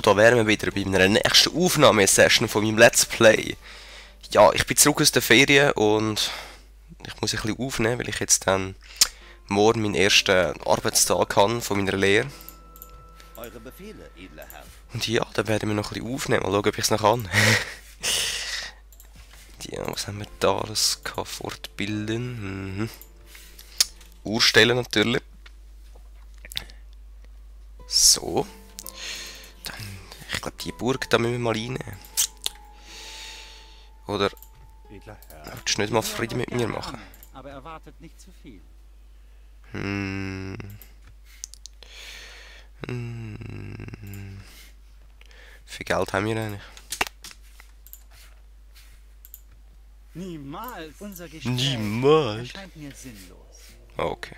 da wären wir wieder bei meiner nächsten Aufnahmesession von meinem Let's Play. Ja, ich bin zurück aus der Ferien und ich muss ein bisschen aufnehmen, weil ich jetzt dann morgen meinen ersten Arbeitstag habe von meiner Lehre. Eure Befehle, edler Herr. Und ja, dann werden wir noch ein bisschen aufnehmen, mal schauen, ob ich es noch kann. Ja, was haben wir da alles gehabt? Fortbilden. Urstellen natürlich. So. Dann, ich glaube, die Burg, da müssen wir mal rein. Oder Edler Herr. willst du nicht mal Frieden mit mir machen? Aber erwartet nicht zu viel. Viel Geld haben wir eigentlich? Niemals. Unser Gespräch Niemals. erscheint mir sinnlos. Okay.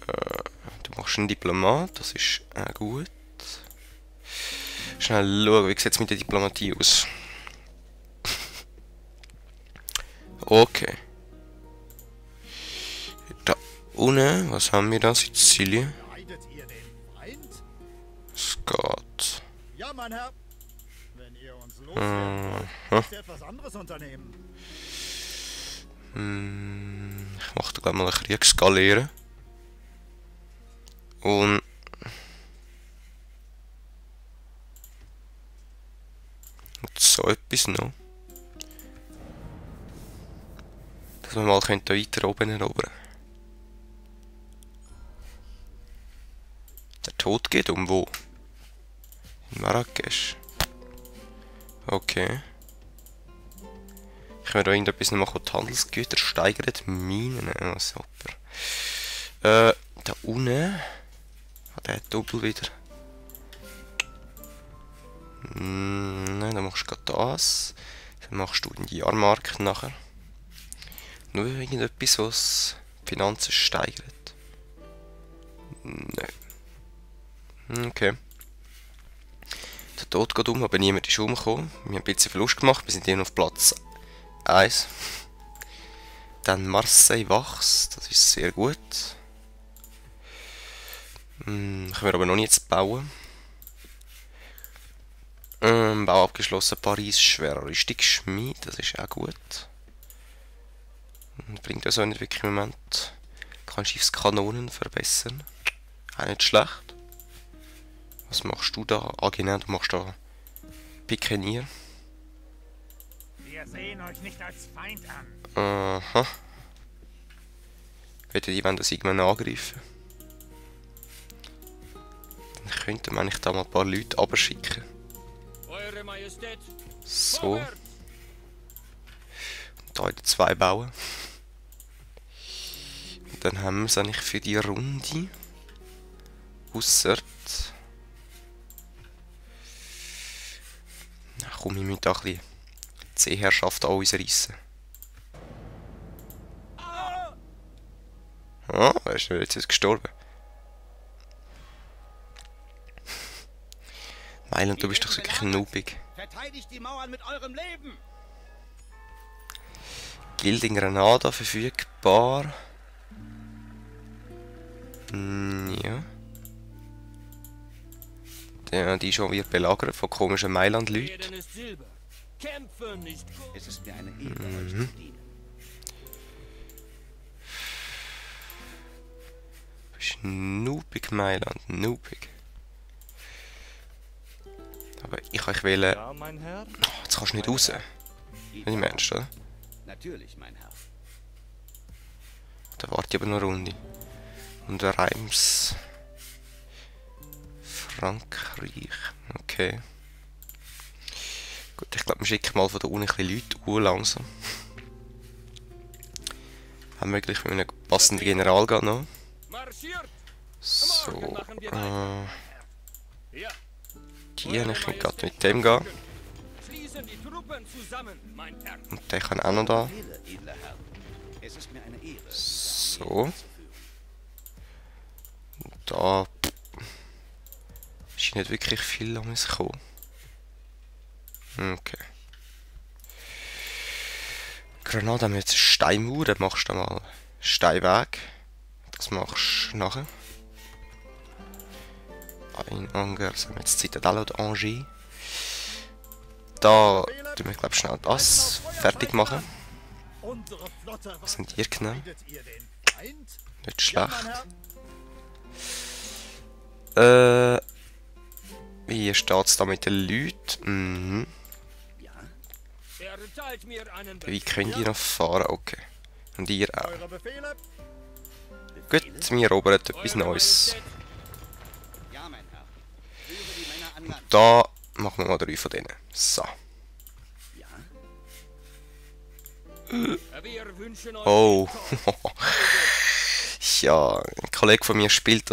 Du machst einen Diplomat, das ist auch gut. Schnell schauen, wie sieht es mit der Diplomatie aus? Okay. Da unten, was haben wir da? Sizilien. Leidet ihr den Feind? Es geht. Ja, mein Herr. Wenn ihr uns loswerden wollt, müsst ihr etwas anderes unternehmen. Ich mache da gleich mal eine Kriegsgaleere. Und so etwas noch. Dass wir mal weiter oben erobern. Der Tod geht um wo? In Marrakesch. Okay. Ich werde da irgendetwas noch machen, die Handelsgüter steigern. Minen, oh, super. Da unten. Der hat Doppel wieder. Nein, dann machst du gerade das. Dann machst du den Jahrmarkt nachher. Nur irgendetwas, was die Finanzen steigert. Nein. Okay. Der Tod geht um, aber niemand ist umgekommen. Wir haben ein bisschen Verlust gemacht, wir sind hier auf Platz 1. Dann Marseille wächst, das ist sehr gut. Können wir aber noch nicht bauen. Bau abgeschlossen, Paris, schwerer Rüstungsschmied, das ist auch gut. Bringt also nicht wirklich im Moment. Kannst Schiffskanonen verbessern. Auch nicht schlecht. Was machst du da? Ah genau, du machst da Pikenier. Wir sehen euch nicht als Feind an. Aha. Wollen die das irgendwann angreifen? Dann könnte man eigentlich da mal ein paar Leute abschicken. Eure Majestät. So. Und da wieder 2 bauen. Und dann haben wir es eigentlich für die Runde. Ausser. Na komm, wir müssen da ein bisschen die Seeherrschaft an uns reissen. Ah, wer ist denn jetzt gestorben? Mailand, du bist doch wirklich noobig. Verteidigt die Mauern mit eurem Leben. Gild in Granada verfügbar. Ja. Die schon wird belagert von komischen Mailand-Leuten. Reden ist Silber. Kämpfe nicht gut. Es ist mir eine Ehre, euch zu dienen. Du bist noobig, Mailand, noobig. Aber ich wähle. Ja, mein Herr. Oh, jetzt kannst du nicht raus. Wenn ich meinst, oder? Natürlich, mein Herr. Da warte ich aber noch eine Runde. Und Reims. Frankreich. Okay. Gut, ich glaube, wir schicken mal von da unten ein bisschen Leute langsam. Haben wir gleich mit einem passenden General gehen noch. Marschiert. So. Morgen machen wir weiter. Ja. Die ich kann gerade mit dem gehen. Schließen die Truppen zusammen, mein Herr. Und der kann auch noch da. Befehle, edler Herr. Es ist mir eine Ehre. So. Da ist nicht wirklich viel an uns gekommen. Okay. Granada haben wir jetzt eine Steinmauer, dann machst du mal Steinweg. Das machst du nachher. Ein Angers, haben wir jetzt Zitadelle oder Angers. Da tun wir, glaube ich, schnell das fertig machen. Unsere Flotte Was sind ihr genommen? vermeidet ihr den Feind? Nicht Ja, schlecht. mein Herr. Wie steht's da mit den Leuten? Mhm. Erteilt mir einen Wie könnt ihr noch fahren? Okay. Und ihr auch. Eure Befehle? Gut, wir erobern etwas Neues. Ja, mein Herr. Führe die Männer an Land. Da machen wir mal 3 von denen. So. Ja? Wir wünschen euch Oh. Willkommen. Ja, ein Kollege von mir spielt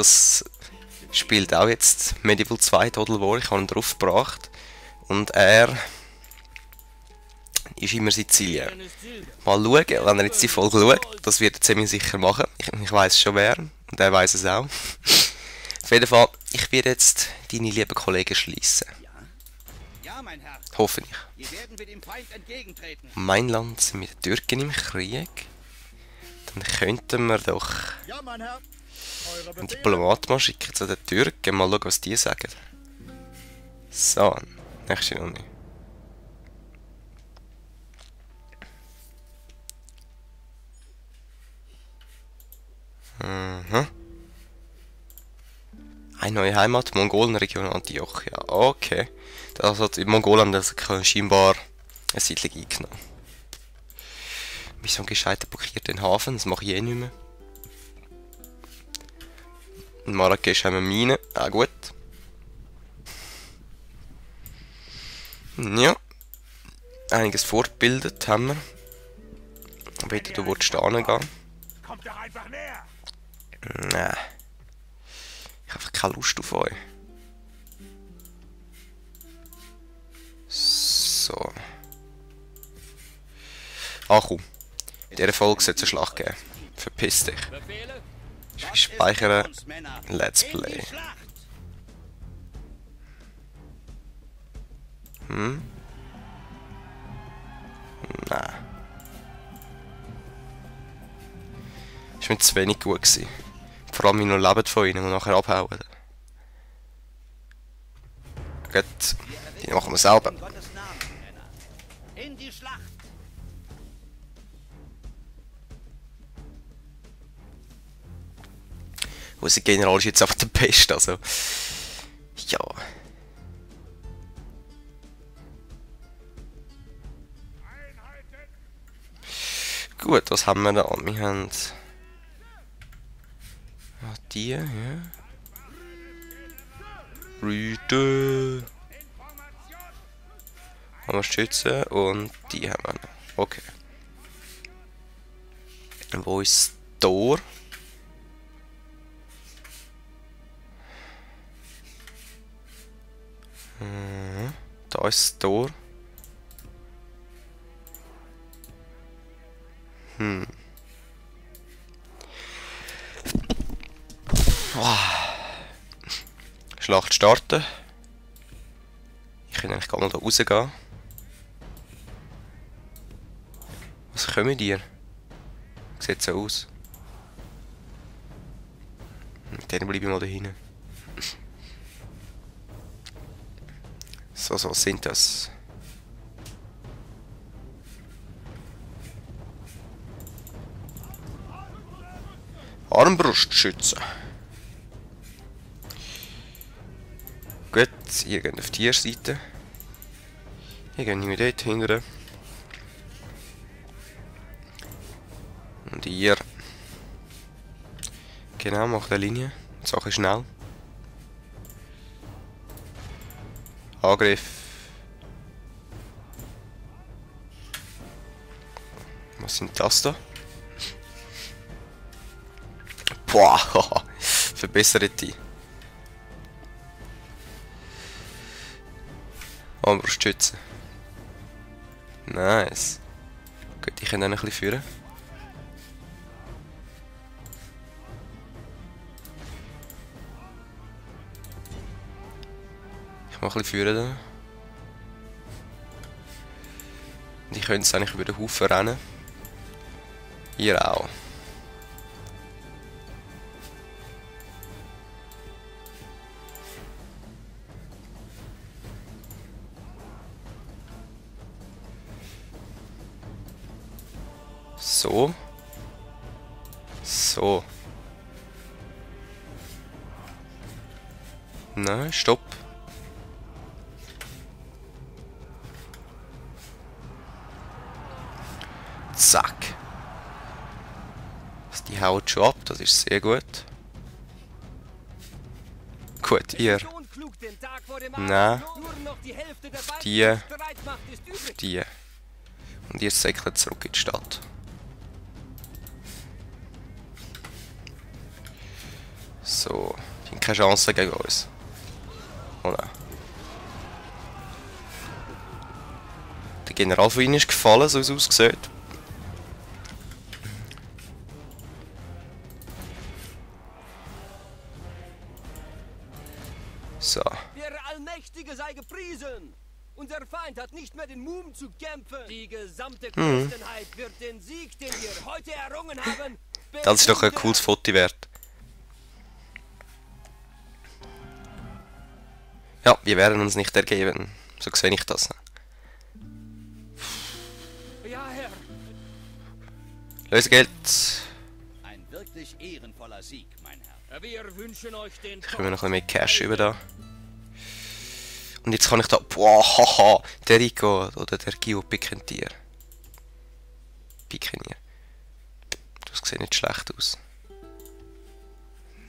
auch jetzt Medieval 2 Total War. Ich habe ihn drauf gebracht. Und er ist immer Sizilien. Ist Silber. Mal schauen, wenn er jetzt die Folge schaut, das wird er ziemlich sicher machen. Ich weiss schon wer und er weiss es auch. Auf jeden Fall, ich werde jetzt deine lieben Kollegen schließen. Ja, mein Herr. Hoffe ich. Hier werden wir dem Feind entgegentreten. Mein Land sind mit den Türken im Krieg. Dann könnten wir doch Ja, mein Herr. Eure einen Befehle? Diplomat mal schicken zu den Türken. Mal schauen, was die sagen. So, nächste Runde. Mhm. Eine neue Heimat, Mongolenregion Antiochia. Okay. Also die Mongolen haben scheinbar eine Siedlung eingenommen. Wieso gescheiter blockiert den Hafen? Das mache ich eh nicht mehr. In Marrakesch haben wir Minen. Ah, gut. Ja. Einiges fortgebildet haben wir. Bitte, du willst da hingehen. Kommt doch einfach näher. Nein. Ich habe einfach keine Lust auf euch. So. Ach komm. In dieser Folge sollte es eine Schlacht geben. Verpiss dich. Befehle? Ich speichere Uns, Männer. Let's In Play. die Schlacht. Hm? Nein. Ist mir zu wenig gut gewesen. Vor allem, wie noch leben von ihnen und nachher abhauen. Gut, die machen wir selber. In Gottes Namen, Männer. In die Schlacht. Unser General ist jetzt einfach der Beste, also... Ja. Gut, was haben wir da? Wir haben... Ah, die, ja. Rüde. Haben wir Schützen und die haben wir noch. Okay. Wo ist das Tor? Da ist das Tor. Schlacht starten. Ich kann eigentlich gar nicht da rausgehen. Was kommen dir? Sieht so aus. Mit denen bleibe ich mal da hinten. So sind das. Armbrustschützen. Gut, ihr geht auf die erste Seite. Ihr geht nicht mehr dort hinten. Und ihr... Genau, macht eine Linie. Die Sache ist schnell. Angriff. Was sind das da? Boah, verbessert die. Armbrustschützen. Nice. Gut, ich kann dann ein bisschen führen. Ich mache ein bisschen führen da. Und ich könnte es eigentlich über den Haufen rennen. Ihr auch. So. So. Nein, stopp. Zack. Also die haut schon ab, das ist sehr gut. Gut, ihr. Nein. Die. Die. Und ihr säckelt zurück in die Stadt. So. Die haben keine Chance gegen uns. Oh nein. Der General von ihnen ist gefallen, so wie es aussieht. So. Der Allmächtige sei gepriesen! Unser Feind hat nicht mehr den Mumm zu kämpfen. Die gesamte Christenheit wird den Sieg, den wir heute errungen haben, Das ist doch ein cooles Foto wert. Ja, wir werden uns nicht ergeben. So sehe ich das. Ja, Herr. Lösegeld. Ein wirklich ehrenvoller Sieg, mein Herr. Wir wünschen euch den Jetzt können wir noch ein bisschen mehr Cash über da. Und jetzt kann ich da... Boah, haha! Der Rico oder der Gio Pikentier. Pikenier. Das sieht nicht schlecht aus.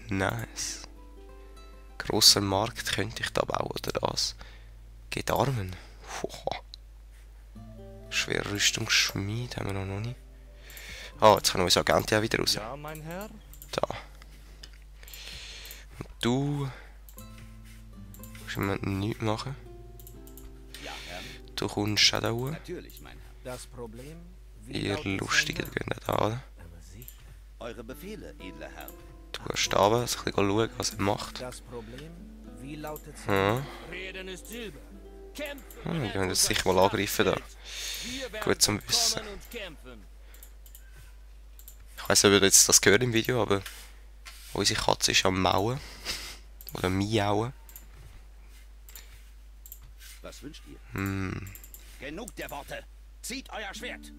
Nice. Grosser Markt könnte ich da bauen, oder das? Geht Armen. Schwere Rüstungsschmied haben wir noch nicht. Ah, jetzt können wir unser Agent ja wieder raus. Ja, mein Herr. Da. Und du... musst immer nichts machen. Ja, Herr. Du kommst auch da hoch. Natürlich, mein Herr. Das Problem. Ihr Lustigen gehen da, oder? Aber sicher. Eure Befehle, edler Herr. Du gehst runter, ein bisschen schauen, was er macht. Das Problem. Wie lautet es? Ja. Reden ist Silber. Kämpfen. Wir können das sicher mal angreifen da. Gut zum Wissen. Ich weiss nicht, ob ihr jetzt das gehört im Video, aber unsere Katze ist am Mauen. Oder Miauen. Was wünscht ihr? Hm. Genug der Worte. Zieht euer Schwert.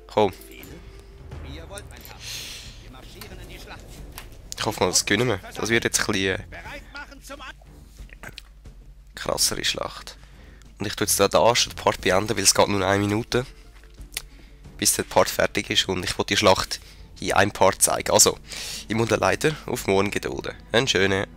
Komm, Befehle? Wie ihr wollt, mein Herr. Wir marschieren in die Schlacht. ich hoffe mal, das gewinnen wir. Das wird jetzt ein bisschen Bereit machen zum An... krassere Schlacht. Und ich tue jetzt da den Part beenden, weil es geht nur 1 Minute. Bis der Part fertig ist und ich will die Schlacht in einem Part zeigen. Also, ich muss leider auf morgen gedulden. Einen schönen